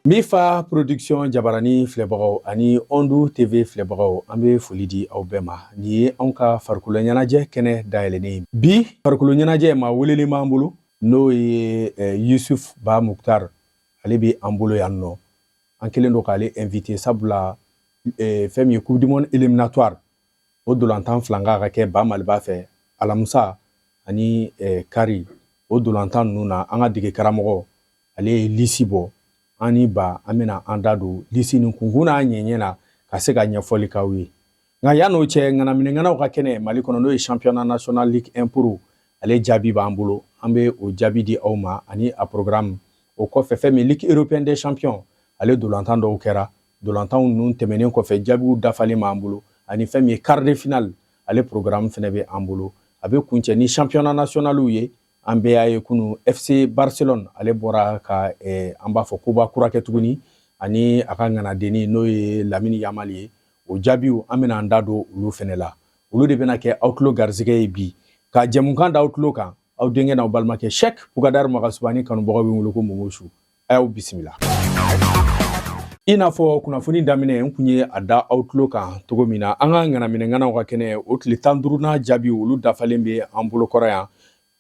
Mifa Production jabarani filɛbagaw ani Ondu TV filɛbagaw, an bɛ foli di aw bɛɛ ma. Nin ye anw ka farikolo ɲɛnajɛ kɛnɛ dayɛlɛnnen ye. Bi farikolo ɲɛnajɛ, maa welelen b'an bolo, n'o ye Yusuf Ba Mukhtar. Ale bɛ an bolo yan nɔ. An kɛlen don k'ale invité sabula fɛn min ye Coupe du monde éliminatoire, o dolantan filankan ka kɛ Ba Maliba fɛ alamisa ani kari. O dolantan ninnu na, an ka dege karamɔgɔ, ale ye liste bɔ. An ni ba, an bɛna an da don liste nin kunkun n'a ɲɛɲɛ na ka se ka ɲɛfɔli k'aw ye. Nka yan'o cɛ, ŋanaminɛŋanaw ka kɛnɛ Mali kɔnɔ, n'o ye championnat national Ligue 1 Pro, ale jaabi b'an bolo. An bɛ o jaabi di aw ma ani a programme. O kɔfɛ, fɛn min Ligue européenne des champions, ale dolantan dɔw kɛra. Dolantanw ninnu tɛmɛnen kɔfɛ, jaabiw dafalen b'an bolo. Ani fɛn min ye quart de finale, ale programme fɛnɛ bɛ an bolo. A bɛ kuncɛ ni championnat nationaliw ye. An bɛɛ y'a ye kunu, FC Barcelone, ale bɔra ka an b'a fɔ koba kura kɛ tuguni ani a ka ŋanadenni, n'o ye Lamini Yamal ye. O jaabiw, an bɛna an da don olu fɛnɛ la. Olu de bɛna kɛ aw tulo garisɛgɛ ye bi ka jɛmukan da aw tulo kan. Aw denkɛ n'aw balimakɛ Sɛk Bukadari Magasubani, kanubagaw bɛ wele ko Momosu. A y'aw bisimila. I n'a fɔ kunnafoni daminɛ, n kun ye a da aw tulo kan cogo min na, an ka ŋanaminɛŋanaw ka kɛnɛ, o tile 15nan jaabi, olu dafalen bɛ an bolo kɔrɔ yan.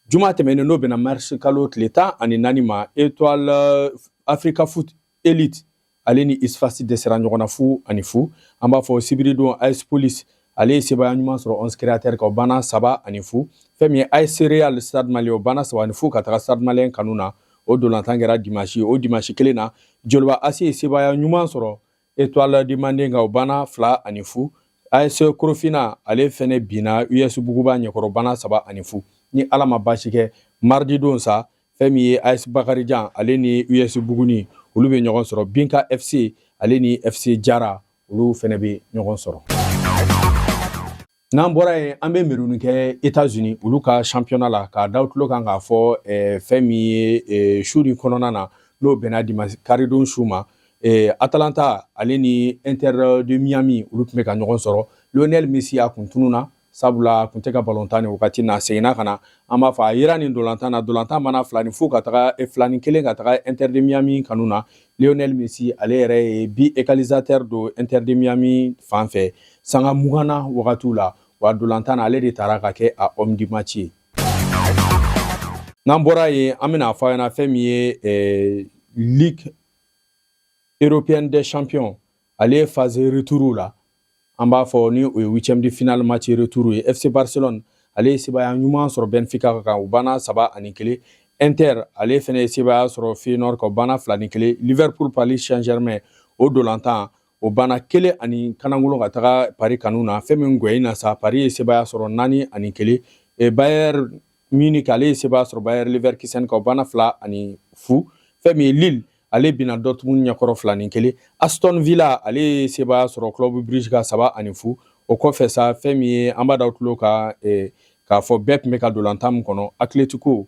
Juma tɛmɛnen, n'o bɛna mars kalo tile 14 ma, Étoile Africa Foot Elite, ale ni Isfasi dɛsɛra ɲɔgɔn na 0-0. An b'a fɔ sibiridon, AS Police, ale ye sebaaya ɲuman sɔrɔ 11 Créateur kan, o banna 3-0. Fɛn min ye AS Real Stade Malien, o banna 3-0 ka taga Stade Malien kanu na. O dolantan kɛra dimanche. O dimanche kelen na, Joliba AC ye sebaaya ɲuman sɔrɔ Étoile du Manden kan, o banna 2-0. AS Korofina, ale fɛnɛ binna US Buguba ɲɛkɔrɔ, banna 3-0. Ni Ala ma baasi kɛ, mardi don sa, fɛn min ye AS Bakarijan, ale ni US Buguni, olu bɛ ɲɔgɔn sɔrɔ. Binka FC, ale ni FC Jara, olu fɛnɛ bɛ ɲɔgɔn sɔrɔ. N'an bɔra yen, an bɛ meruni kɛ États-Unis, olu ka championnat la, k'a da tulo kan k'a fɔ fɛn min ye su nin kɔnɔna na, n'o bɛnna dimanche karidon su ma, Atalanta, ale ni Inter de Miami, olu tun bɛ ka ɲɔgɔn sɔrɔ. Lionel Messi, a kun tununa sabula a kun tɛ ka balontan nin wagati na. A seginna ka na. An b'a fɔ a yera nin dolantan na. Dolantan mana 2-0 ka taga 2-1 ka taga Inter de Miami kanu na. Lionel Messi, ale yɛrɛ ye but égalisateur don Inter de Miami fan fɛ sanga 20 na wagatiw la. Wa dolantan na, ale de taara ka kɛ a homme du match ye. N'an bɔra yen, an bɛna fɔ a ɲɛna fɛn min ye Ligue européenne des champions, ale phase retour la. An b'a fɔ ni o ye huitième de finale match retour ye. FC Barcelone, ale ye sebaaya ɲuman sɔrɔ Benfica kan, o banna 3-1. Inter, ale fɛnɛ ye sebaaya sɔrɔ Feyenoord kan, o banna 2-1. Liverpool Paris Saint-Germain, o dolantan, o banna 1-0 ka taga Paris kanu na. Fɛn min gɔyi na sa, Paris ye sebaaya sɔrɔ 4-1. Bayern Munich, ale ye sebaaya sɔrɔ Bayer Leverkusen kan, o banna 2-0. Fɛn min ye Lille, ale binna Dortmund ɲɛkɔrɔ 2-1. Aston Villa, ale ye sebaaya sɔrɔ Club Brugge ka 3-0. O kɔfɛ sa, fɛn min ye an b'a da tulo kan k'a fɔ bɛɛ tun bɛ ka dolantan min kɔnɔ, Atletico,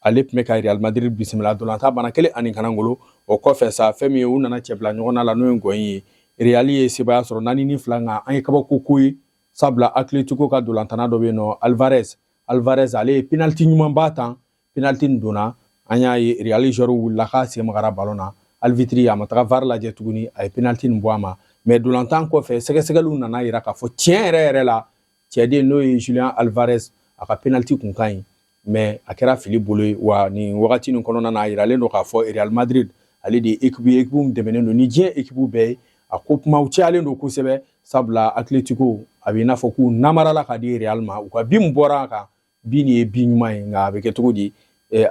ale tun bɛ ka Real Madrid bisimila. Dolantan banna 1-0. O kɔfɛ sa, fɛn min ye u nana cɛbila ɲɔgɔn na la, n'o ye gɔyi ye, Real ye sebaaya sɔrɔ 4-2. Nka an ye kabako ko ye, sabula Atletico ka dolantanna dɔ bɛ yen nɔ, Alvarez. Alvarez, ale ye penalty ɲumanba tan. Penalty nin donna. An y'a ye Real joueur wulila k'a sen magara ballon na. Arbitre a ma taga VAR lajɛ tuguni, a ye penalty nin bɔ a ma. Mais dolantan kɔfɛ, sɛgɛsɛgɛliw nana yira k'a fɔ tiɲɛ yɛrɛ yɛrɛ la, cɛden n'o ye Julian Alvarez, a ka penalty kun ka ɲi, mais a kɛra fili bolo ye. Wa nin wagati nin kɔnɔna na, a yiralen don k'a fɔ Real Madrid, ale de ye équipe ye, équipe min dɛmɛnen don ni diɲɛ équipe bɛɛ ye. A ko kumaw cayalen don kosɛbɛ, sabula Atletico, a bɛ i n'a fɔ k'u namarala ka di Real ma. U ka but min bɔra a kan, but nin ye but ɲuman ye, nka a bɛ kɛ cogo di?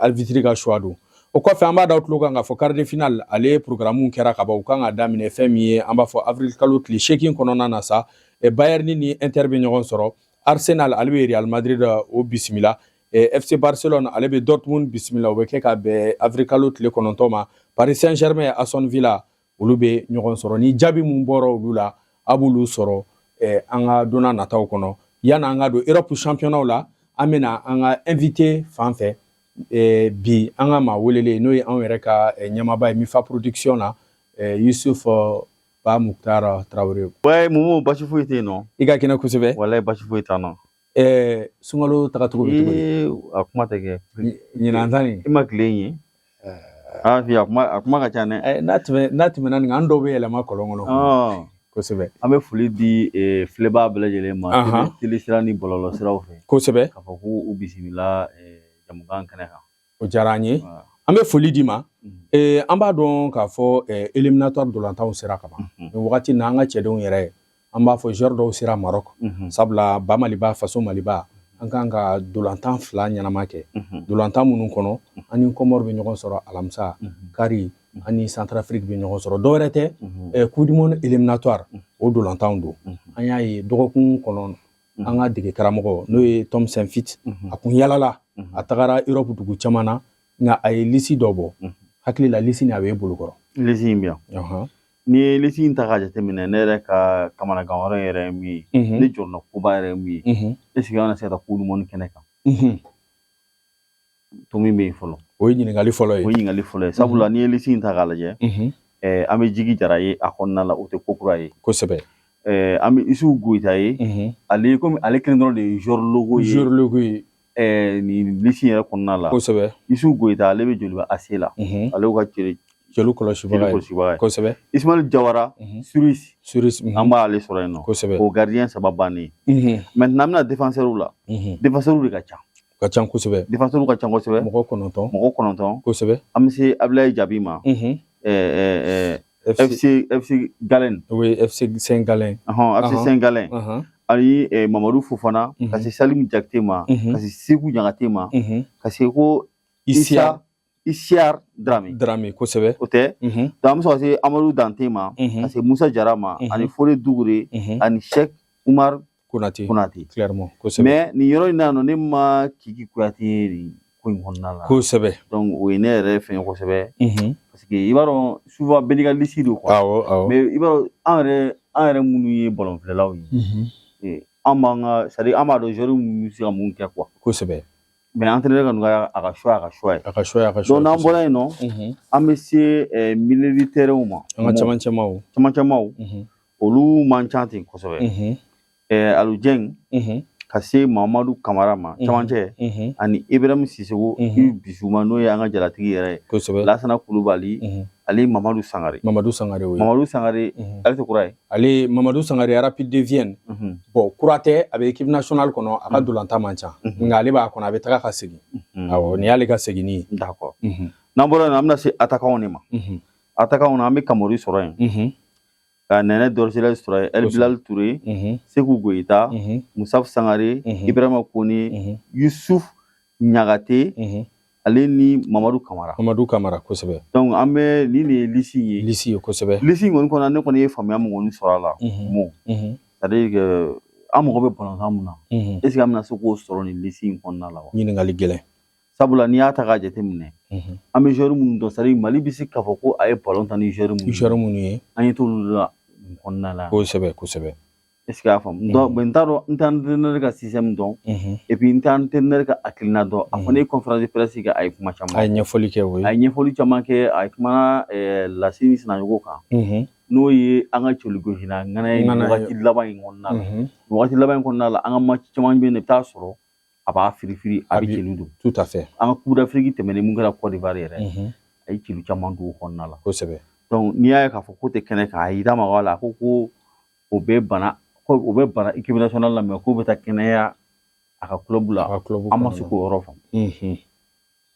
Arbitre ka choix don. O kɔfɛ, an b'a da tulo kan k'a fɔ quart de finale, ale programme kɛra ka ban. U kan ka daminɛ fɛn min ye, an b'a fɔ avril kalo tile 8 kɔnɔna na sa, Bayern ni Inter bɛ ɲɔgɔn sɔrɔ. Arsenal, ale bɛ Real Madrid o bisimila. FC Barcelone, ale bɛ Dortmund bisimila. O bɛ kɛ ka bɛn avril kalo tile 9 ma. Paris Saint-Germain, Aston Villa, olu bɛ ɲɔgɔn sɔrɔ. Ni jaabi mun bɔra olu la, a b'olu sɔrɔ an ka donna nataw kɔnɔ. Yanni an ka don Europe championnat la, an bɛna an ka invité fan fɛ. Bi, an ka maa welelen, n'o ye anw yɛrɛ ka ɲɛmaaba ye Mifa Production na, Yusuf Ba Mukhtar Traoré. Ouais, Momo, basi foyi tɛ yen nɔ. I ka kɛnɛ kosɛbɛ. Walayi, basi foyi t'an na. Sunkalo tagacogo bɛ cogo di? A kuma tɛ kɛ. Ɲinan ta nin. I ma tile in ye. Ah, fi a kuma ka ca dɛ. N'a tɛmɛna nin kan, an dɔw bɛ yɛlɛma kɔlɔn kɔnɔ. Kosɛbɛ. An bɛ foli di filɛbaa bɛɛ lajɛlen ma, télé sira ni bɔlɔlɔ siraw fɛ. K'a fɔ ko u bisimila jamukan kɛnɛ kan. O diyara an ye. An bɛ foli d'i ma. An b'a dɔn k'a fɔ éliminatoire dolantanw sera ka ban. Nin wagati na, an ka cɛdenw yɛrɛ, an b'a fɔ joueur dɔw sera Maroc. Sabula ba Maliba, faso Maliba, an kan ka dolantan fila ɲɛnama kɛ. Dolantan minnu kɔnɔ, an ni Comore bɛ ɲɔgɔn sɔrɔ alamisa, kari an ni Centrafrique bɛ ɲɔgɔn sɔrɔ. Dɔwɛrɛ tɛ, Coupe du monde éliminatoire, o dolantanw don. An y'a ye dɔgɔkun kɔnɔ, an ka dege karamɔgɔ, n'o ye Tom Saintfiet, a kun yalala, a tagara Europe dugu caman na, nka a ye liste dɔ bɔ. Hakili la, liste nin a bɛ e bolo kɔrɔ. Liste in bɛ yan. N'i ye liste in ta k'a jateminɛ, ne yɛrɛ ka kamanagan wɛrɛ yɛrɛ ye min ye, ne jɔrɔna koba yɛrɛ ye min ye, est ce que an na se ka taa Coupe du monde kɛnɛ kan? To min bɛ yen fɔlɔ. O ye ɲininkali fɔlɔ ye. O ye ɲininkali fɔlɔ ye, sabula n'i ye liste in ta k'a lajɛ, an bɛ Jigi Jara ye a kɔnɔna la, o tɛ ko kura ye. An bɛ Isufu Goyita ye, ale komi ale kelen dɔrɔn de ye joueur logo ye. Joueur logo ye. Nin liste in yɛrɛ kɔnɔna la. Isufu Goyita, ale bɛ Joliba AC la. Ale y'u ka jeli kɔlɔsibaga ye. Kɔlɔsibaga ye. Ismail Jawara, Suisse. Suisse. An b'ale sɔrɔ yen nɔ. O gardien saba bannen. Maintenant, an bɛna défenseur la. Défenseur de ka ca. Ka ca kosɛbɛ. Défenseur ka ca kosɛbɛ. Mɔgɔ 9. Mɔgɔ 9. An bɛ se Abdoulaye Jabi ma. FC Gallen. Oui, FC Saint-Gallen. FC Saint-Gallen. Ani Mamadu Fofana, ka se Salim Jakite ma, ka se Seku Ɲagate ma, ka se ko Isia Isiar Drame. Drame, kosɛbɛ. O tɛ. Donc an bɛ sɔrɔ ka se Amadu Dante ma, ka se Musa Jara ma, ani Fode Dugure, ani Cheikh Umar Konate. Konate. Clairement, kosɛbɛ. Mais nin yɔrɔ in na nɔ, ne ma Kiki Kuyate nin ko in kɔnɔna la. Donc o ye ne yɛrɛ fɛn kosɛbɛ. Parce que i b'a dɔn, souvent bɛɛ n'i ka liste don quoi. Awɔ, awɔ. Mais i b'a dɔn, an yɛrɛ minnu ye ballon filɛlaw ye, an b'an ka, c'est à dire an b'a dɔn joueur minnu bɛ se ka mun kɛ quoi. Mais entraîneur kɔni ka a ka choix, a ka choix ye. A ka choix, a ka choix. Donc n'an bɔra yen nɔ, an bɛ se milieu de terrain ma. An ka camancɛmaw. Camancɛmaw, olu man ca ten kosɛbɛ. Aliou Dieng, ka se Mamadu Kamara ma camancɛ, ani Ibrahim Sissoko, Yves Bissouma, n'o ye an ka jalatigi yɛrɛ ye. Lassana Kulubali, ale Mamadu Sangare. Mamadu Sangare, o ye. Mamadu Sangare, ale tɛ kura ye. Ale Mamadu Sangare, Rapide de Vienne. Bon, kura tɛ, a bɛ équipe nationale kɔnɔ, a ka dolantan man ca. Nka ale b'a kɔnɔ, a bɛ taga ka segin. Awɔ, nin y'ale ka seginni ye. D'accord. N'an bɔra yen, an bɛna se attaquant de ma. Attaquant na, an bɛ Kamori sɔrɔ yen. Ka Nɛnɛ Dɔrɔsila sɔrɔ yen, El Bilal Touré, Seku Goyita, Musaf Sangare, Ibrahima Kone, Yusuf Ɲagate, ale ni Mamadu Kamara. Mamadu Kamara, kosɛbɛ. Donc an bɛ nin de ye liste ye. Liste ye, kosɛbɛ. Liste in kɔni kɔnɔ, ne kɔni ye faamuya min kɔni sɔrɔ a la. Bon, c'est à dire que an mago bɛ balontan mun na, est ce que an bɛna se k'o sɔrɔ nin liste in kɔnɔna la wa? Ɲininkali gɛlɛn. Sabula n'i y'a ta k'a jateminɛ, an bɛ joueur minnu dɔn, c'est à dire Mali bɛ se k'a fɔ ko a ye ballon tan ni joueur minnu ye. Joueur minnu ye. An ye t'olu la nin kɔnɔna la. Kosɛbɛ, kosɛbɛ. Est ce que y'a faamu? Donc n t'a dɔn, n tɛ entraîneur ka système dɔn, et puis n tɛ entraîneur ka hakilina dɔn. A fɔ ne ye conférence de presse kɛ, a ye kuma caman. A ye ɲɛfɔli kɛ, o ye. A ye ɲɛfɔli caman kɛ, a ye kuma Lasini Sinayogo kan. N'o ye an ka coligosila ŋana ye nin wagati laban in kɔnɔna la. Nin wagati laban in kɔnɔna la, an ka match caman bɛ yen, i bɛ taa sɔrɔ a b'a firifiri, a bɛ celu don. Tout à fait. An ka Coupe d'Afrique tɛmɛnen mun kɛra Côte d'Ivoire yɛrɛ, a ye celu caman don o kɔnɔna la. Donc n'i y'a ye k'a fɔ ko tɛ kɛnɛ kan, a y'i da maga a la, a ko o bɛ bana, ko o bɛ bana équipe nationale la, mais k'o bɛ taa kɛnɛya a ka club la. An ma se k'o yɔrɔ faamu.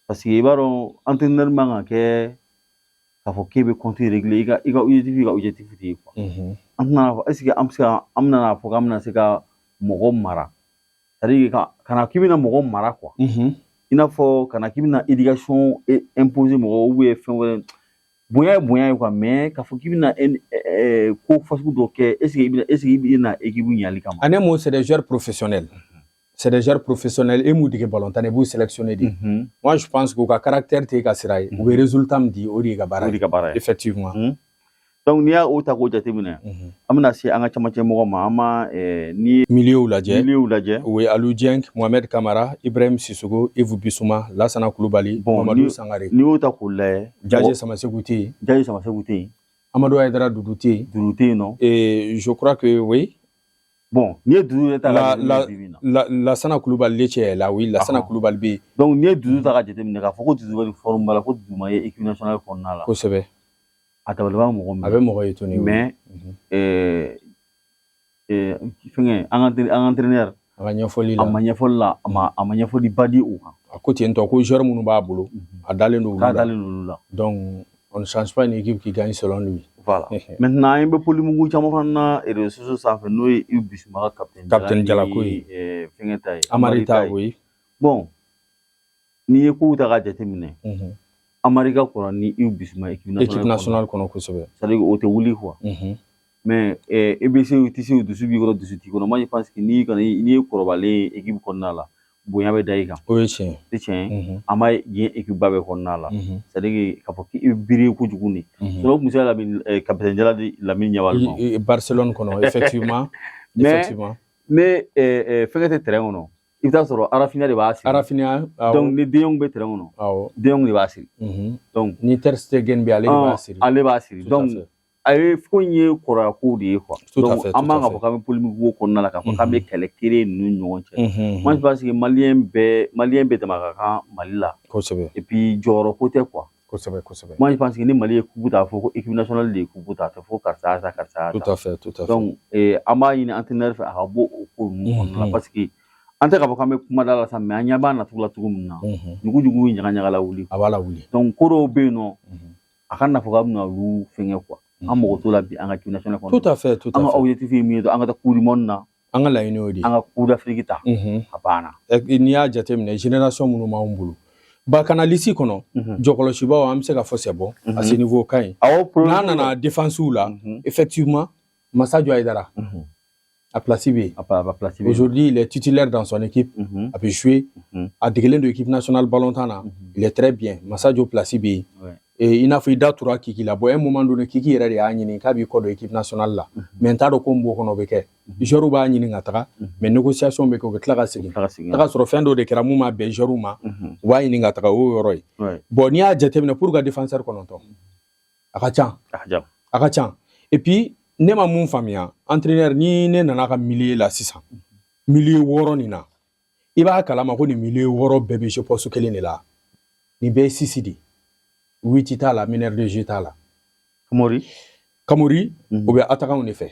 Parce que i b'a dɔn, entraîneur man ka kɛ k'a fɔ k'e bɛ compte régler, i ka objectif, i ka objectif tɛ ye quoi. An tɛna fɔ, est ce que an bɛ se ka, an bɛna fɔ k'an bɛna se ka mɔgɔ mara, c'est à dire ka na k'i bɛna mɔgɔ mara quoi. I n'a fɔ ka na k'i bɛna éducation imposer mɔgɔ ou bien fɛn wɛrɛ. Bonya ye bonya ye quoi, mais k'a fɔ k'i bɛna ko fasugu dɔ kɛ, est ce que i bɛna, est ce que i bɛna équipe ɲali kama? En un mot, c'est des joueurs professionnels. C'est des joueurs professionnels et m'u dege ballon tan, i b'u sélectionner de. Moi, je pense k'u ka caractère tɛ ka sira ye. U bɛ résultat min di, o de ye ka baara ye. O de ka baara ye. Effectivement. Donc n'i y'a o ta k'o jateminɛ, an bɛna se an ka camancɛ mɔgɔ ma, an ma ni Milieu lajɛ. Milieu lajɛ. O ye Aliou Dieng, Mohamed Kamara, Ibrahim Sissoko, Yves Bissouma, Lassana Koulibaly, bon, Mamadou Sangare. N'i y'o ta k'o lajɛ. Jaje Samasekou tɛ yen. Jaje Samasekou tɛ yen. Amadou Aïdara Doudou tɛ yen. Doudou tɛ yen nɔ. Et je crois que oui. Bon, n'i ye Dudu yɛrɛ ta La k'a la jateminɛ bi bi in na. Lassana Kulubali Lecce est là, oui, Lassana Kulubali bɛ yen. Donc n'i ye Dudu ta k'a jateminɛ k'a fɔ ko Dudu bɛ nin forme ba la, ko Dudu ma ye équipe nationale kɔnɔna la. Kosɛbɛ. A dabali b'a mɔgɔ A bɛ minɛ. Mɔgɔ étonné, oui. Mais fɛngɛ, an ka entraîneur A ka ɲɛfɔli a la. ma ɲɛfɔli la, a ma ɲɛfɔli ba di o kan. A ko ten tɔ ko joueur minnu b'a bolo, a dalen don K'a olu la. dalen don olu la. Donc on ne change pas une équipe qui gagne selon lui. Voilà. Maintenant, an bɛ polémique caman fana na réseaux sociaux sanfɛ, n'o ye Yves Bissouma ka capitaine Capitaine Jala Jalako ni ye. Fɛngɛ ta ye. Amari Amari ta ta, ye. oui. Bon, n'i ye kow ta k'a jateminɛ, Amari ka kɔrɔ ni Yves Bissouma équipe nationale Équipe kɔnɔ. nationale kɔnɔ, kosɛbɛ. C'est à dire o tɛ wuli quoi. Mais e bɛ se o tɛ se, o dusu b'i kɔrɔ, dusu t'i kɔnɔ. Moi, je pense que n'i kɔni n'i ye kɔrɔbalen ye équipe kɔnɔna la, bonya bɛ da i kan. O ye tiɲɛ ye. Tɛ tiɲɛ ye? An b'a ye diɲɛ équipe ba bɛɛ kɔnɔna la. C'est à dire k'a fɔ k'i bɛ biri kojugu de. Sinon o tun bɛ se ka Lamine capitaine Jala di Lamine Yamal ma. Barcelone kɔnɔ, effectivement. Mais Effectivement. ne fɛnkɛ tɛ terrain kɔnɔ, i bɛ taa sɔrɔ Raphinha de b'a siri. Raphinha, awɔ. Donc ni De Jong bɛ terrain kɔnɔ, De Jong de b'a siri. Donc Ni Ter Stegen bɛ, ale de b'a siri. Ale b'a siri. Tout à Donc fait. a ye ko in ye kɔrɔya kow de ye quoi. Tout à Donc fait, an tout man à k'a fait. fɔ k'an bɛ polémique ko kɔnɔna la, k'a fɔ k'an bɛ kɛlɛ kere ninnu ni ɲɔgɔn cɛ. Moi, je pense que malien bɛɛ dama ka kan Mali la. Et puis jɔyɔrɔ ko tɛ quoi. Kosɛbɛ, kosɛbɛ. Moi, je pense que ni Mali ye coupe ta, a fɔ ko équipe nationale de ye coupe ta, a tɛ fɔ karisa y'a ta, karisa y'a Tout ta. à fait, tout à fait. Donc an b'a ɲini entraîneur fɛ a ka bɔ o ko ninnu kɔnɔna la, parce que an tɛ k'a fɔ k'an bɛ kuma da la sa, mais an ɲɛ b'a nacogo la cogo min na, ɲugu-ɲugu bɛ ɲaga ɲaga la wuli. A b'a la wuli. Donc ko dɔw bɛ yen nɔ, a kana fɔ k'a bɛna olu fɛngɛ quoi. An mago t'o la bi an ka équipe nationale kɔnɔ. Tout à fait, tout An à ka fait. objectif ye min ye dɔrɔn, an ka taa coupe du monde na. An ka laɲini y'o de ye. An ka coupe d'Afrique ta. A banna. N'i y'a jateminɛ, génération minnu b'anw bolo, ba kana liste kɔnɔ, jɔkɔlɔsibaw, an bɛ se ka fɔ c'est bon, à ce niveau ka ɲi. Awɔ. N'a nana défense la, effectivement, Massadio Haïdara, a place bɛ yen. A place bɛ yen. Aujourd'hui, il est titulaire dans son équipe, a bɛ jouer, a degelen don équipe nationale ballontan na, il est très bien. Massadio place bɛ yen. Et i n'a fɔ i da tura Kiki la, bon, un moment donné, Kiki yɛrɛ de y'a ɲini k'a b'i kɔ don équipe nationale la, mais n t'a dɔn ko n b'o kɔnɔ, o bɛ kɛ. Joueurs b'a ɲini ka taga, mais négociation bɛ kɛ, u bɛ tila ka segin. Tila ka segin. Taga sɔrɔ fɛn dɔ de kɛra mun ma bɛn joueurs ma, u b'a ɲini ka taga, o y'o yɔrɔ ye. Bon, n'i y'a jateminɛ, pour ka défenseur 9, a ka ca. A ka ca. A ka ca. Et puis ne ma mun faamuya, entraîneur, ni ne nana ka milieu la sisan, milieu 6 nin na, i b'a kalama ko nin milieu 6 bɛɛ bɛ jouer poste kelen de la. Nin bɛɛ ye six de, huit t'a la, meneur de jeu t'a la. Kamori. Kamori, o bɛ attaquant de fɛ.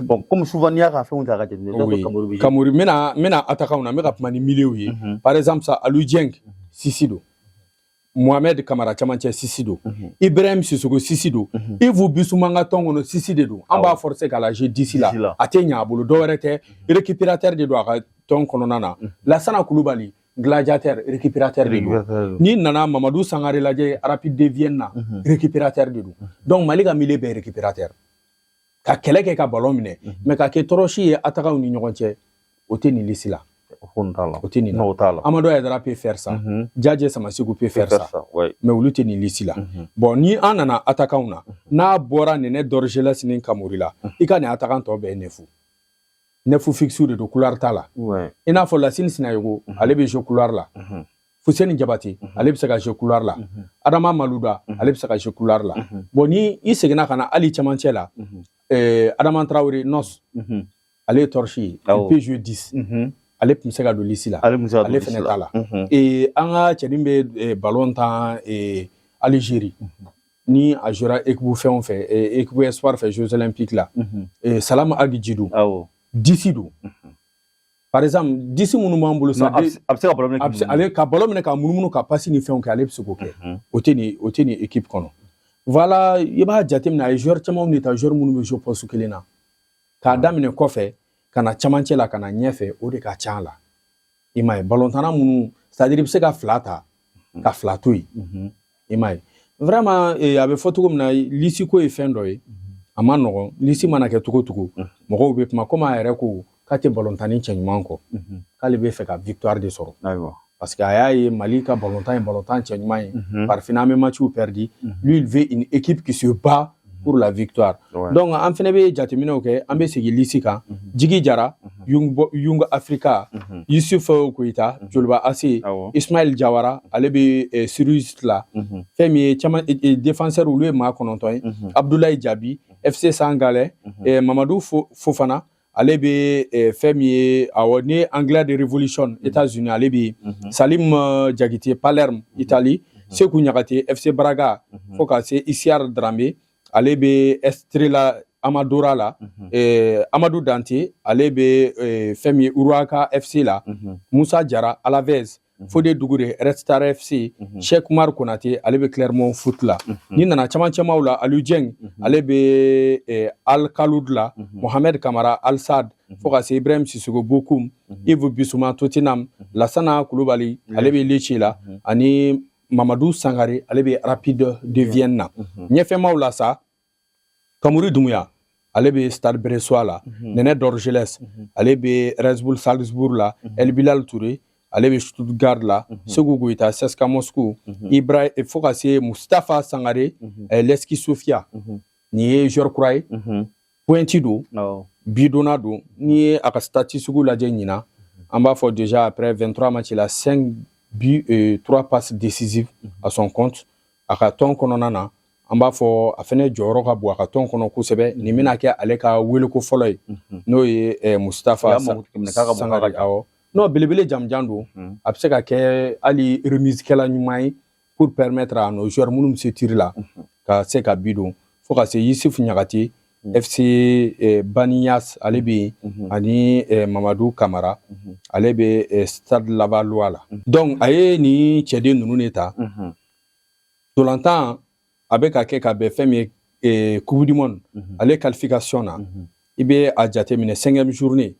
Bon, comme souvent n'i y'a ka fɛnw ta ka jateminɛ, i bɛ t'a sɔrɔ Kamori bɛ Kamori, n bɛna attaquant na, n bɛ ka kuma ni milieu ye. Par exemple sa, Aliou Dieng, six don. Mohamed Kamara camancɛ, six don. Ibrahim Sissoko, six don. Yves Bissouma ka tɔn kɔnɔ, six de don. An b'a forcer k'a la jouer 10 la. 10 la. A tɛ ɲɛ a bolo, dɔwɛrɛ tɛ, récupérateur de don a ka tɔn kɔnɔna na. Lassana Kulubali, gladiateur, récupérateur de don. N'i nana Mamadou Sangare lajɛ Rapide de Vienne na, récupérateur de don. Donc Mali ka milieu bɛɛ récupérateur, ka kɛlɛ kɛ ka ballon minɛ, mais ka kɛ tɔrɔsi ye attaquant ni ɲɔgɔn cɛ, o tɛ nin liste la. O kɔni t'a la. O tɛ nin na. Non, o t'a la. Amadou Haïdara peut faire ça, Diadje Samassékou peut faire ça, mais olu tɛ nin liste la. Bon, ni an nana attaquant na, n'a bɔra Nɛnɛ Dorgeles ni Kamori la, i ka nin attaquant tɔ bɛɛ ye neuf, neuf fixe de don, couloir t'a la. I n'a fɔ Lassine Sinayogo, ale bɛ jouer couloir la. Fuseni Jabate, ale bɛ se ka jouer couloir la. Adama Malouda, ale bɛ se ka jouer couloir la. Bon, ni i seginna ka na hali camancɛ la, Adama Traoré Nos, ale ye torche ye, il peut jouer 10, ale tun bɛ se ka don liste la. Ale tun bɛ se ka don Ale liste fɛnɛ la. T'a la. Et an ka cɛnin bɛ ballon tan Algérie, ni a jouera équipe fɛn o fɛn, équipe espoir fɛ Jeux olympiques la, Salam Ag Djidou, 10 don. Par exemple, 10 minnu b'an bolo sa, Non, a bɛ se ka ballon minɛ a bɛ se ale ka ballon minɛ ka munumunu ka passe ni fɛnw kɛ, ale bɛ se k'o kɛ. O tɛ nin équipe kɔnɔ. Voilà, i b'a jateminɛ, a ye joueur camanw de ta, joueur minnu bɛ jouer poste kelen na, k'a daminɛ kɔfɛ ka na camancɛ la ka na ɲɛfɛ, o de ka ca la. I m'a ye, balontanna minnu, c'est à dire i bɛ se ka fila ta ka fila to yen. I m'a ye, vraiment, a bɛ fɔ cogo min na, liste ko ye fɛn dɔ ye, a ma nɔgɔn. Liste mana kɛ cogo o cogo, mɔgɔw bɛ kuma. Komi a yɛrɛ ko k'a tɛ balontanni cɛ ɲuman kɔ, k'ale bɛ fɛ ka victoire de sɔrɔ, parce que a y'a ye Mali ka balontan ye balontan cɛ ɲuman ye, par finale an bɛ matchw perdu. Lui, il veut une équipe qui se bat pour la victoire. Donc an fɛnɛ bɛ jateminɛw kɛ, an bɛ segin liste kan. Jigi Jara, Young Africa, Yusuf Koyita, Joliba AC, Ismaël Jawara, ale bɛ Sirius la. Fɛn min ye caman défenseur, olu ye maa 9 ye: Abdoulaye Diaby, FC Sangalɛ, Mamadou Fofana, Ale bɛ fɛn min ye, awɔ, ni Anglais de Revolution, États-Unis, ale bɛ yen. Salim Diakité, Palerme, Italie. Sekou Niakate, FC Braga. Fo ka se Isiar Dramé, ale bɛ Estrela Amadora la. Amadou Dante, ale bɛ fɛn min ye, Uruaka FC la. Musa Jara, Alaves. Fode Dugure, Red Star FC. Cheikh Umar Konate, ale bɛ Clermont Foot la. Ni nana caman cɛmaw la, Aliou Dieng, ale bɛ Al Khaloud la. Mohamed Kamara, Al Sadd. Fo ka se Ibrahim Sissoko, Bokum. Yves Bissouma, Tottenham. Lassana Koulibaly, ale bɛ Lecce la. Ani Mamadou Sangare, ale bɛ Rapide de Vienne na. Ɲɛfɛmaw la sa, Kamuri Doumbouya, ale bɛ Stade Brestois la. Nene Dorgeles, ale bɛ Red Bull Salzbourg la. El Bilal Touré, ale bɛ Stuttgart la. Sekou Goïta, CSKA Moscou. Ibrahim, fo ka se Mustafa Sangare, Levski Sofia. Nin ye joueur kura ye, pointe don, bidonna don. N'i ye a ka statistique lajɛ ɲinan, an b'a fɔ déjà après 23 matchs, il a 5 buts et 3 passes décisives à son compte. A ka tɔn kɔnɔna na, an b'a fɔ a fɛnɛ jɔyɔrɔ ka bon a ka tɔn kɔnɔ kosɛbɛ. Nin bɛna kɛ ale ka weeleko fɔlɔ ye, n'o ye Mustafa Sangare. Awɔ, non, belebele jamujan don. A bɛ se ka kɛ hali remise kɛla ɲuman ye pour permettre à nos joueurs minnu bɛ se tir la ka se ka bi don. Fo ka se Yusuf Ɲagate, FC Baniyas, ale bɛ yen. Ani Mamadu Kamara, ale bɛ Stade Lavallois la. Donc a ye nin cɛden ninnu de ta. Ntolantan a bɛ ka kɛ ka bɛn fɛn min ye, Coupe du monde ale qualification na, i bɛ a jateminɛ, cinquième journée,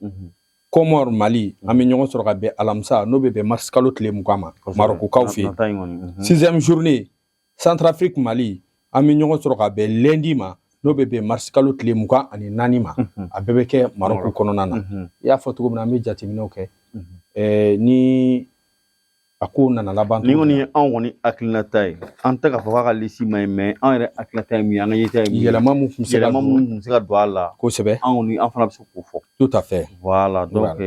Comore Mali, an bɛ ɲɔgɔn sɔrɔ ka bɛn alamisa, n'o bɛ bɛn mars kalo tile 20 ma, Marokukaw fɛ yen. Sixième journée, Centrafrique Mali, an bɛ ɲɔgɔn sɔrɔ ka bɛn lundi ma, n'o bɛ bɛn mars kalo tile 24 ma. A bɛɛ bɛ kɛ Maroc kɔnɔna na. I y'a fɔ cogo min na, an bɛ jateminɛw kɛ ni a ko nana laban. Ni kɔni ye anw kɔni hakilinata ye, an tɛ k'a fɔ k'a ka liste ma ɲi, mais anw yɛrɛ hakilinata ye min ye, an ka yeta ye min ye, yɛlɛma mun tun bɛ se ka yɛlɛma don mun tun bɛ se ka don a la. Anw kɔni, an fana bɛ se k'o fɔ. Tout à fait. Voilà, donc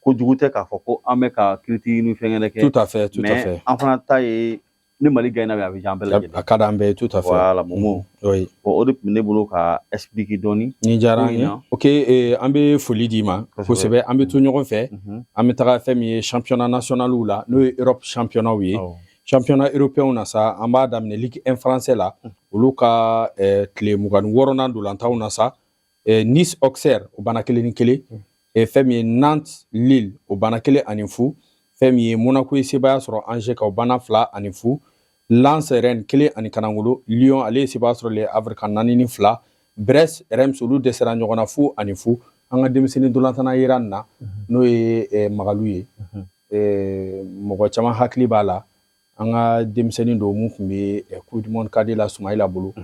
kojugu tɛ k'a fɔ ko an bɛ ka critique ni fɛn wɛrɛ kɛ. Tout à fait, tout à mais fait. An fana ta ye, ni Mali gagné a bɛ diya an bɛɛ lajɛlen. A ka d'an bɛɛ ye, tout à fait. Voilà, Momo. Oui. Bon, o de tun bɛ ne bolo ka expliquer dɔɔni. Ni diyara an ye. Ok, an bɛ foli d'i ma kosɛbɛ. An bɛ to ɲɔgɔn fɛ, an bɛ taga fɛn min ye, championnat national la, n'o ye Europe championnat ye. Championnat européen na sa, an b'a daminɛ Ligue 1 français la, olu ka tile 26nan dolantanw na sa, Nice Auxerre, o banna 1-1. Fɛn min ye, Nantes Lille, o banna 1-0. Fɛn min ye, Monaco ye sebaaya sɔrɔ Angers kan, o banna 2-0. Lens Rennes, 1-0. Lyon, ale ye sebaaya sɔrɔ Le Havre kan, 4-2. Brest Reims, olu dɛsɛra ɲɔgɔn na, 0-0. An ka denmisɛnnin dolantanna yera nin na, n'o ye Magalu ye. Mɔgɔ caman hakili b'a la, an ka denmisɛnnin don mun tun bɛ Coupe du monde cadet la Sumayila bolo.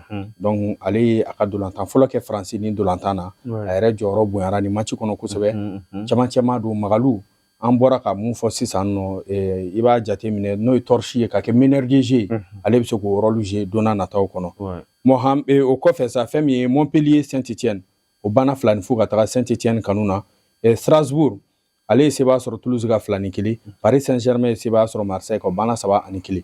Donc ale ye a ka dolantan fɔlɔ kɛ Faransi ni dolantan na. A yɛrɛ jɔyɔrɔ bonyara nin match kɔnɔ kosɛbɛ. Caman cɛman don Magalu. An bɔra ka mun fɔ sisan nɔ, i b'a jateminɛ, n'o ye torche ye ka kɛ meneur de jeu, ale bɛ se k'o rôle jouer don n'a nataw kɔnɔ. O kɔfɛ sa, fɛn min ye, Montpellier Saint-Étienne, o banna 2-0 ka taga Saint-Étienne kanu na. Strasbourg, ale ye sebaaya sɔrɔ Toulouse ka, 2-1. Paris Saint-Germain ye sebaaya sɔrɔ Marseille kan, o banna 3-1.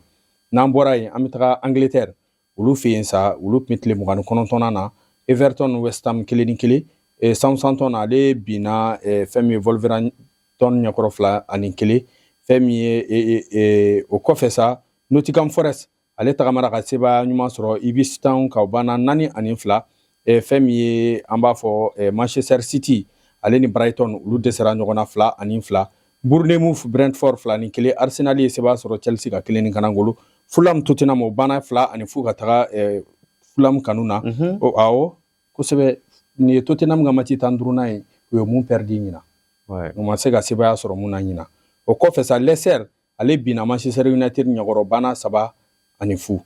N'an bɔra yen, an bɛ taga Angleterre, olu fɛ yen sa, olu tun bɛ tile 29nan na, Everton West Ham, 1-1. Southampton, ale binna fɛn min ye, Wolverhampton ɲɛkɔrɔ, 2-1. Fɛn min ye, o kɔfɛ sa, Nottingham Forest, ale tagamara ka sebaaya ɲuman sɔrɔ Ipswich Town kan, o banna 4-2. Fɛn min ye, an b'a fɔ Manchester City, ale ni Brighton, olu dɛsɛra ɲɔgɔn na, 2-2. Bournemouth Brentford, 2-1. Arsenal ye sebaaya sɔrɔ Chelsea ka, 1-0. Fulham Tottenham, o banna 2-0 ka taga Fulham kanu na. Awɔ, kosɛbɛ. Nin ye Tottenham ka match 15nan ye, u ye mun perdu ɲina, u ma se ka sebaaya sɔrɔ mun na ɲina. O kɔfɛ sa, Leicester, ale binna Manchester United ɲɛkɔrɔ, banna 3-0.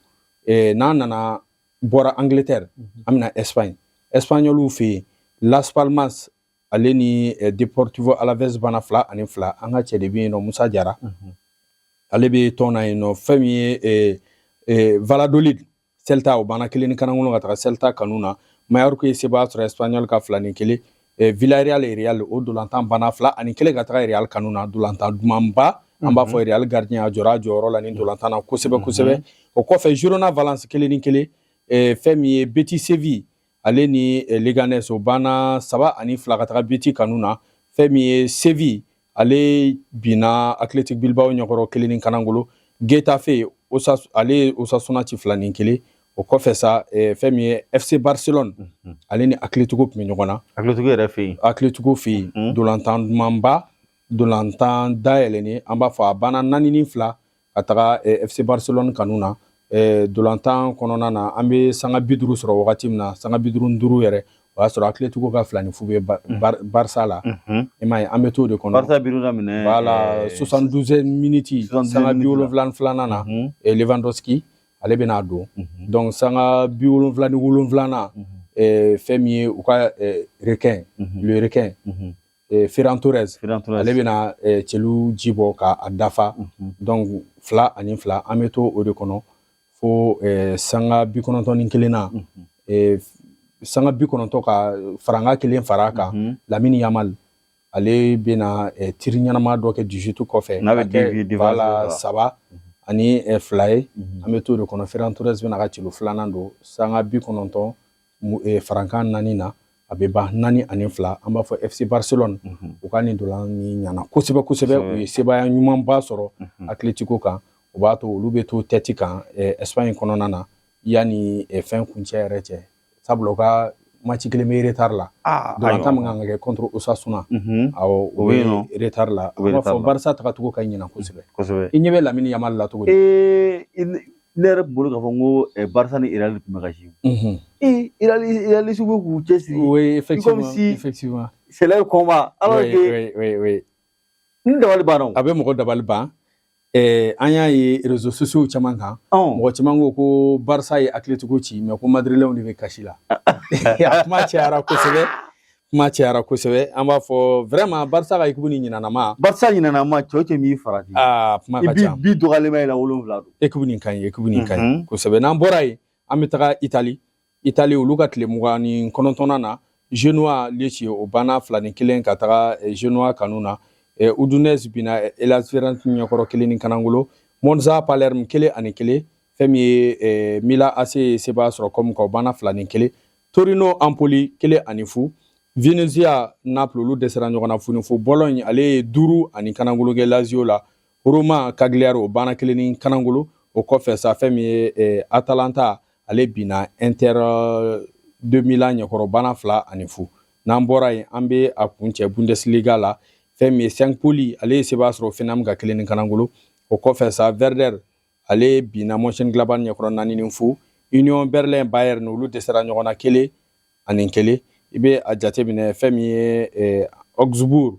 N'an nana bɔra Angleterre, an bɛna Espagne. Espagnolw fɛ yen, Las Palmas, ale ni Deportivo Alaves banna 2-2. An ka cɛ de bɛ yen nɔ, Musa Jara, ale bɛ tɔn na yen nɔ. Fɛn min ye, Valladolid Celta, o banna 1-0 ka taga Celta kanu na. Mallorca ye sebaaya sɔrɔ Espanyol ka, 2-1. Villarreal Real, o dolantan banna 2-1 ka taga Real kanu na. Dolantan dumanba, an b'a fɔ Real gardien a jɔra a jɔyɔrɔ la nin dolantan na kosɛbɛ kosɛbɛ. O kɔfɛ, Girona Valence, 1-1. Fɛn min ye, Betis Séville, Ale ni Leganés, o banna 3-2 ka taga biti kanu na. Fɛn min ye Séville, ale binna Athletic Bilbao ɲɛkɔrɔ 1 ni kanangolo. Getafe, ale ye Osasuna ci 2-1. O kɔfɛ sa, fɛn min ye FC Barcelone, ale ni Atletico tun bɛ ɲɔgɔn na. Atletico yɛrɛ fɛ yen. Atletico fɛ yen, dolantan dumanba, dolantan dayɛlɛnnen, an b'a fɔ a banna 4-2 ka taga FC Barcelone kanu na. Dolantan kɔnɔna na, an bɛ sanga 50 sɔrɔ wagati min na, sanga 55 yɛrɛ, o y'a sɔrɔ Atletico ka 2-0 bɛ Barça la. I m'a ye, an bɛ t'o de kɔnɔ. Barça biro daminɛ. Voilà, 72e minute, sanga 72nan na, Lewandowski ale bɛna don. Donc sanga 77nan, fɛn min ye u ka requin, le requin, Ferran Torres, ale bɛna cɛlu ji bɔ k'a dafa. Donc 2-2, an bɛ to o de kɔnɔ fo sanga 91 na, sanga 90 ka faranga kelen fara a kan. Lamine Yamal, ale bɛna tir ɲɛnama dɔ kɛ 18 kɔfɛ. N'a bɛ Voilà, 3-2 ye. An bɛ to de kɔnɔ, Ferran Torres bɛna ka celu filanan don sanga 90 farankan 4 na, a bɛ ban 4-2. An b'a fɔ FC Barcelone, u ka nin dolan ni ɲana kosɛbɛ kosɛbɛ. U ye sebaaya ɲumanba sɔrɔ Atletico kan. O b'a to olu bɛ to tête kan Espagne kɔnɔna na yanni fɛn kuncɛ yɛrɛ cɛ, sabula u ka match kelen bɛ retard la. Dolantan min kan ka kɛ contre Osasuna, awɔ, o bɛ retard la. An b'a fɔ Barça tagacogo ka ɲina kosɛbɛ. I ɲɛ bɛ Lamine Yamal la cogo di? Ne yɛrɛ bolo k'a fɔ n ko Barça ni Real tun bɛ ka jouer. Ee, Real bɛ k'u cɛsiri. Oui, effectivement. Comme si effectivement. c'est leur combat. Alors oui, que oui, oui, oui. N dabali banna o. A bɛ mɔgɔ dabali ban. An y'a ye réseaux sociaux caman kan. Mɔgɔ caman ko ko Barça ye Atletico ci, mais ko Madrilène de bɛ kasi la. A kuma cayara kosɛbɛ. Kuma cayara kosɛbɛ. An b'a fɔ vraiment Barça ka équipe ni ɲinanama. Barça ɲinanama, cɛ o cɛ m'i farati. Aa, kuma ka ca. I bi dɔgɔyalen i la 7 don. Équipe nin ka ɲi, équipe nin ka ɲi kosɛbɛ. N'an bɔra yen, an bɛ taga Italie. Italie, olu ka tile 29nan na, Genoa Lecce, o banna 2-1 ka taga Genoa kanu na. Udinese binna Hellas Verona ɲɛkɔrɔ 1 ni kanangolo. Monza Palerme 1-1. Fɛn min ye Milan AC ye sebaaya sɔrɔ comme o banna 2-1. Torino Empoli 1-0. Venezia Naples, olu dɛsɛra ɲɔgɔn na 0-0. Bologne, ale ye 5 ani kanangolo kɛ Lazio la. Roma Cagliari, o banna 1 ni kanangolo. O kɔfɛ sa, fɛn min ye Atalanta, ale binna Inter de Milan ɲɛkɔrɔ, banna 2-0. N'an bɔra yen, an bɛ a kuncɛ Bundesliga la. Fɛn min ye St Pauli, ale ye sebaaya sɔrɔ Hoffenheim ka 1 ni kanangolo. O kɔfɛ sa, Werder, ale binna Mönchengladbach ɲɛkɔrɔ 4-0. Union Berlin Bayern, olu dɛsɛra ɲɔgɔn na 1-1. I bɛ a jateminɛ, fɛn min ye Augsbourg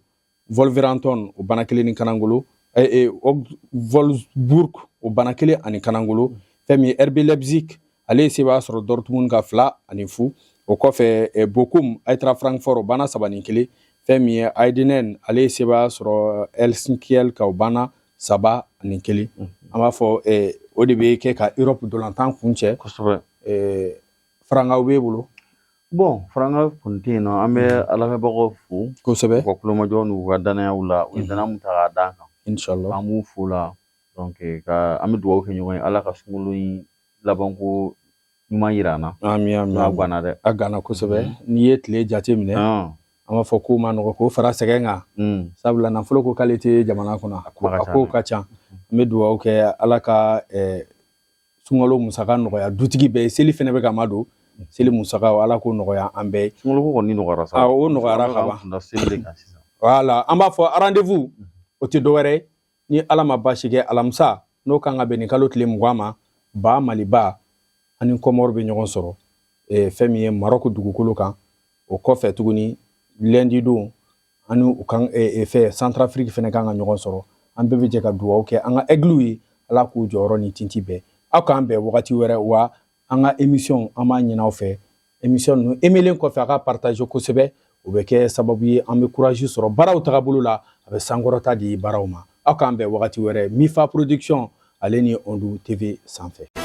Wolverhampton, o banna 1 ni kanangolo. Wolfsburg, o banna 1 ani kanangolo. Fɛn min ye RB Leipzig, ale ye sebaaya sɔrɔ Dortmund ka 2-0. O kɔfɛ, Bochum Eintracht Francfort, o banna 3-1. Fɛn min ye Heidenheim, ale ye sebaaya sɔrɔ Helsinki ka, o banna 3-1. An b'a fɔ o de bɛ kɛ ka Europe dolantan kuncɛ. Kosɛbɛ. Farangaw b'e bolo? Bon, faranga kun tɛ yen nɔ. An bɛ lamɛnbagaw fo. Kosɛbɛ. U ka kulomajɔ n'u ka danayaw la, u ye danaya mun ta k'a d'an kan. Inshallah. An b'u fo la. Donc ka an bɛ dugawu kɛ ɲɔgɔn ye, Ala ka sunkalo in labanko ɲuman yira an na. Ami, ami. A ganna dɛ. A ganna kosɛbɛ. N'i ye tile jate minɛ, an b'a fɔ k'o ma nɔgɔ k'o fara sɛgɛn kan, sabula nafolo ko k'ale tɛ jamana kɔnɔ, a kow ka ca. An bɛ dugawu kɛ, Ala ka sunkalo musaka nɔgɔya dutigi bɛɛ ye. Seli fɛnɛ bɛ ka ma don, seli musakaw, Ala k'o nɔgɔya an bɛɛ ye. Sunkalo ko kɔni nɔgɔyara sa. O nɔgɔyara ka ban. Seli de kan sisan. Voilà, an b'a fɔ rendez-vous o tɛ dɔwɛrɛ ye, ni Ala ma baasi kɛ, alamisa n'o kan ka bɛn nin kalo tile 20 ma, ba Maliba ani Kɔmɔri bɛ ɲɔgɔn sɔrɔ fɛn min ye Marɔku dugukolo kan. O kɔfɛ tuguni, lundi don, ani u kan fɛ Centrafrique fɛnɛ kan ka ɲɔgɔn sɔrɔ. An bɛɛ bɛ jɛ ka dugawu kɛ an ka aigles ye, Ala k'u jɔyɔrɔ ni tinti bɛɛ. Aw k'an bɛn wagati wɛrɛ wa. An ka émission, an b'a ɲini aw fɛ, émission ninnu aimelen kɔfɛ, a ka partager kosɛbɛ. O bɛ kɛ sababu ye an bɛ courage sɔrɔ baaraw tagabolo la, a bɛ sankɔrɔta di baaraw ma. Aw k'an bɛn wagati wɛrɛ, Mifa Production ale ni Ondu TV sanfɛ.